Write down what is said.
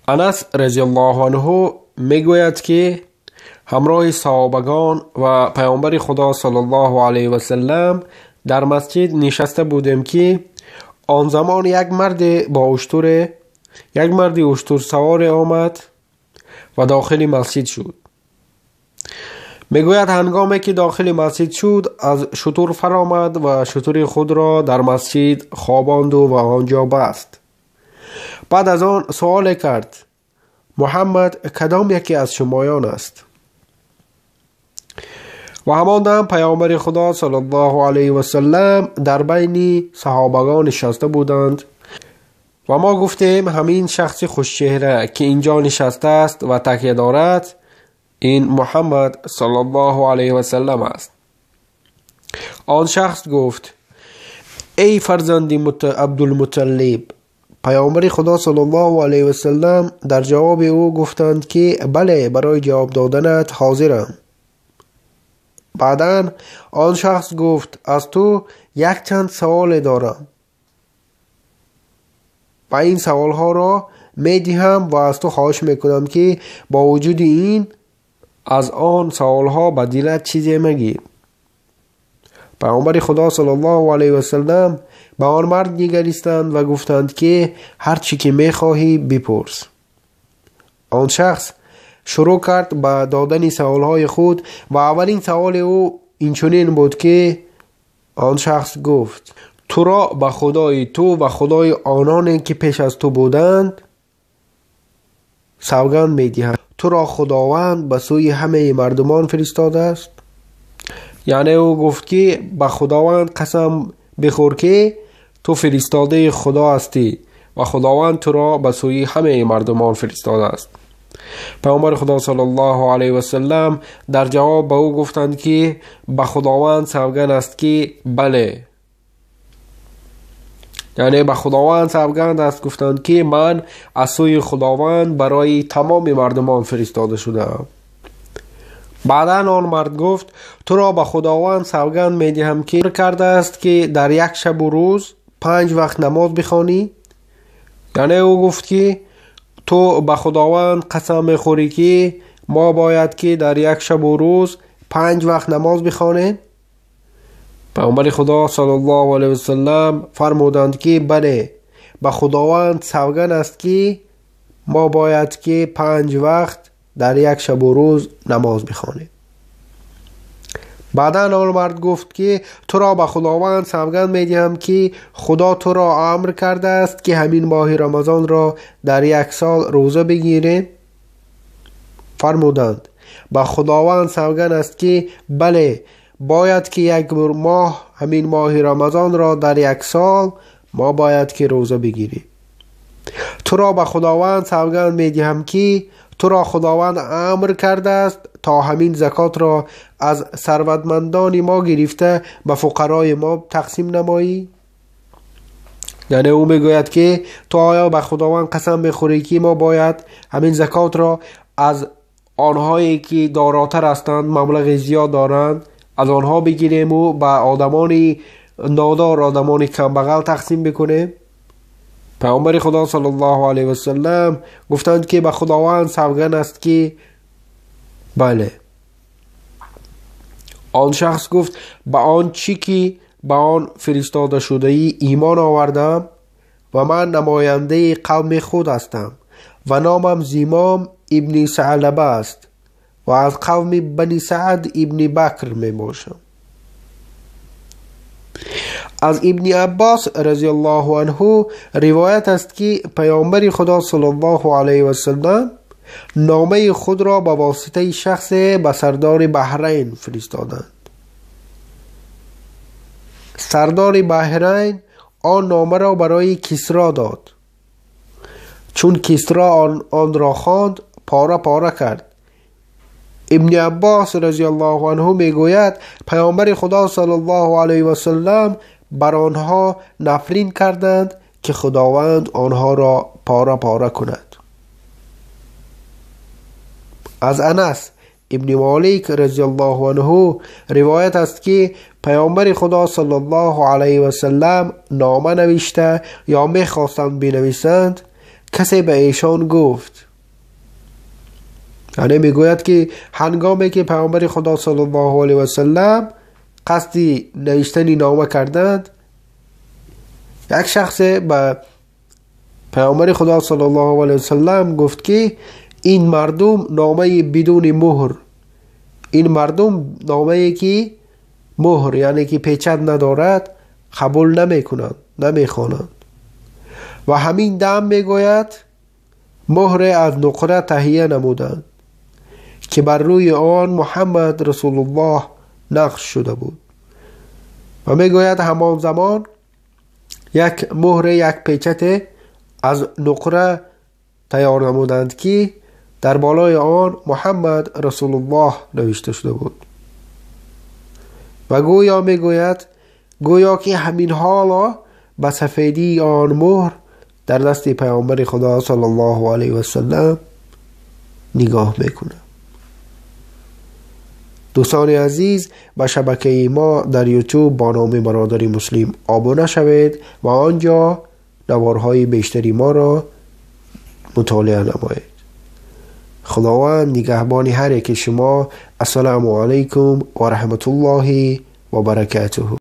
Анас разиаллоҳу анҳу мегӯяд, ки ҳамроҳи саҳобагон ва паёмбари Худо саллаллоҳу алайҳи васаллам дар масҷид нишаста будем, ки он замон як марде бо уштуре, як марди уштурсаворе омад ва дохили масҷид шуд. Мегӯяд, ҳангоме ки дохили масҷид шуд, аз шутур фаромад ва шутури худро дар масҷид хобонду ва он ҷо баст. Баъд аз он суоле кард: Муҳаммад кадом яке аз шумоён аст? Ва ҳамон дам паёмбари Худо саллаллоҳу алайҳи васаллам дар байни саҳобагон нишаста буданд ва мо гуфтем, ҳамин шахси хушчеҳра, ки инҷо нишастааст ва такя дорад, ин Муҳаммад саллаллоҳу алайҳи васаллам аст. Он шахс гуфт: эй фарзанди Абдулмуталлиб. Паёмбари Худо саллаллоҳу алайҳи васаллам дар ҷавоби ӯ гуфтанд, ки бале, барои ҷавоб доданат ҳозирам. Баъдан он шахс гуфт: аз ту якчанд саволе дорам ва ин саволҳоро медиҳам ва аз ту хоҳиш мекунам, ки бо вуҷуди ин аз он саволҳо ба дилат чизе магир. Паёмбари Худо саллаллоҳу алайҳи васаллам ба он мард нигаристанд ва гуфтанд, ки ҳар чӣ ки мехоҳӣ, бипурс. Он шахс шурӯъ кард ба додани саволҳои худ ва аввалин саволи ӯ инчунин буд, ки он шахс гуфт: туро ба Худои ту ва Худои ононе, ки пеш аз ту буданд, савганд медиҳам, туро Худованд ба сӯи ҳамаи мардумон фиристодааст? Яъне ӯ гуфт, ки ба Худованд қасам бихӯр, ки ту фиристодаи Худо ҳастӣ ва Худованд туро ба сӯи ҳамаи мардумон фиристодааст. Паёмбари Худо саллаллоҳу алайҳи васаллам дар ҷавоб ба ӯ гуфтанд, ки ба Худованд савганд аст, ки бале. Яъне ба Худованд савганд аст, гуфтанд, ки ман аз сӯи Худованд барои тамоми мардумон фиристода шудаам. Баъдан он мард гуфт: туро ба Худованд савганд медиҳам, ки кардааст, ки дар як шабу рӯз 5 вақт намоз бихонӣ? Яъне ӯ гуфт, ки ту ба Худованд қасам мехӯрӣ, ки мо бояд ки дар як шабу рӯз 5 вақт намоз бихонем? Паёмбари Худо саллаллоҳу алайҳи васаллам фармуданд, ки бале, ба Худованд савганд аст, ки мо бояд ки 5 вақт дар як шабу рӯз намоз бихонем. Баъдан он мард гуфт, ки туро ба Худованд савганд медиҳам, ки Худо туро амр кардааст, ки ҳамин моҳи Рамазонро дар як сол рӯза бигирем? Фармуданд: ба Худованд савганд аст, ки бале, бояд ки як моҳ, ҳамин моҳи Рамазонро дар як сол мо бояд ки рӯза бигирем. Туро ба Худованд савганд медиҳам, ки туро Худованд амр кардааст то ҳамин закотро аз сарватмандони мо гирифта ба фуқарои мо тақсим намоӣ? Яъне ӯ мегӯяд, ки ту оё ба Худованд қасам мехӯрӣ, ки мо бояд ҳамин закотро аз онҳое ки доротар ҳастанд, маблағи зиёд доранд, аз онҳо бигирему ба одамони нодор, одамони камбағал тақсим бикунем? Паёмбари Худо саллаллоҳу алайҳи васаллам гуфтанд, ки ба Худованд савганд аст, ки бале. Он шахс гуфт: ба он чӣ ки ба он фиристодашудаӣ имон овардам ва ман намояндаи қавми худ ҳастам ва номам Зимом ибни Саълаба аст ва аз қавми Бани Саъд ибни Бакр мебошам. Аз ибни Аббос разиаллоҳу анҳу ривоят аст, ки паёмбари Худо саллаллоҳу алайҳи васаллам номаи худро ба воситаи шахсе ба сардори Баҳрайн фиристоданд. Сардори Баҳрайн он номаро барои Кисро дод. Чун Кисро онро хонд, пора пора кард. Ибни Аббос разиаллоҳу анҳу мегӯяд, паёмбари Худо саллаллоҳу алайҳи васаллам бар онҳо нафрин карданд, ки Худованд онҳоро пора пора кунад. Аз Анас ибни Молик разиаллоҳу анҳу ривоят аст, ки паёмбари Худо саллаллоҳу алайҳи васаллам нома навишта ё мехостанд бинависанд, کسی به ایشان گفت، یعنی میگوید که هنگامی که پیامبر خدا صلی الله علیه و سلم قصد نوشتن نامه کردند، یک شخص به پیامبر خدا صلی الله علیه و سلم گفت که این مردم نامه بدون مهر، این مردم نامه که مهر یعنی که پیچد ندارد قبول نمیکنند، نمیخوانند. و همین دم میگوید مهر از نقره تهیه نمودند که بر روی آن محمد رسول الله نقش شده بود. و میگوید همان زمان یک مهر، یک پیچت از نقره تیار نمودند که در بالای آن محمد رسول الله نوشته شده بود. و گویا میگوید گویا که همین حالا به سفیدی آن مهر در دست پیامبر خدا صلی الله علیه و سلم نگاه میکنه. دوستان عزیز، به شبکه ما در یوتیوب با نام برادر مسلم آبونه شوید و آنجا نوارهای بیشتری ما را مطالعه نمایید. خداوند نگهبان هر یک شما. السلام علیکم و رحمت الله و برکاته.